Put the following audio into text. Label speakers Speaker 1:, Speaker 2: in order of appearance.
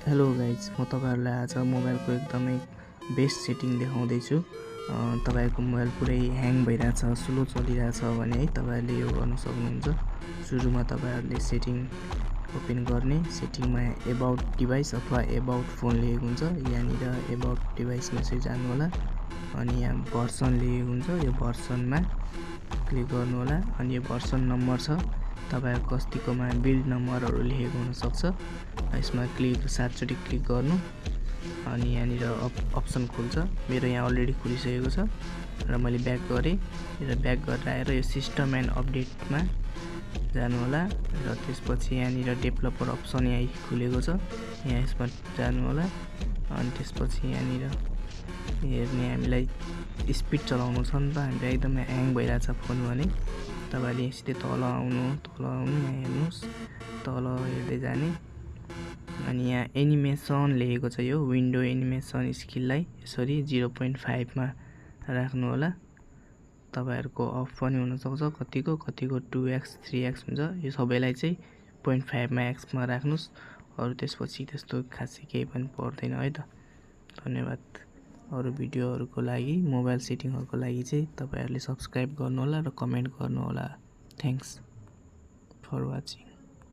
Speaker 1: Hello guys, म तपाईहरुलाई आज मोबाइलको एकदमै बेस्ट सेटिङ देखाउँदै छु। तपाईको मोबाइल पुरै ह्याङ भइरहेछ, स्लो चलिरहेछ भने है तपाईहरुले यो गर्न सक्नुहुन्छ। सुरुमा तपाईहरुले सेटिङ ओपन गर्ने, सेटिङमा एबाउट डिभाइस अथवा एबाउट फोन लेखेको हुन्छ। यहाँनिर एबाउट डिभाइसमा चाहिँ जानु होला अनि यहाँ भर्सन लेखेको हुन्छ। यो भर्सनमा क्लिक गर्नु होला अनि यो भर्सन नम्बर छ तपाईहरुको कस्तिकोमा बिल्ड नम्बरहरु लेखेको हुन सक्छ। यसमा क्लिक 7 चोटी क्लिक गर्नु अनि यहाँनिर अप्सन खुल्छ। मेरो यहाँ अलरेडी खुलिसकेको छ र मैले ब्याक गरे र ब्याक गरेर आएर यो सिस्टम एन्ड अपडेटमा जानु होला र त्यसपछि यहाँनिर डेभलपर अप्सन यहाँ खुलेको छ, यहाँ यसमा जानु होला अनि त्यसपछि यहाँनिर हेर्ने हामीलाई स्पिड चलाउनु छ नि त। हामीलाई एकदमै ह्याङ भइरहेछ फोन भने तपाईले सिधै तल आउनु यहाँ हेर्नुस्, तल हेर्दै जाने अनि यहाँ एनिमेसन लेखेको छ। यो विन्डो एनिमेसन स्किललाई यसरी 0.5 मा राख्नु होला। तपाईहरुको अफ पनि हुन सक्छ, कतिको 2x 3x हुन्छ। यो सबैलाई चाहिँ 0.5 मा x मा राख्नुस्। अरु त्यसपछि त्यस्तो खासै केही पनि पर्दैन है त। धन्यवाद। अरु भिडियोहरुको लागि, मोबाइल सेटिङहरुको लागि चाहिँ तपाईहरुले सब्स्क्राइब गर्नु होला र कमेन्ट गर्नु होला। Thanks for watching.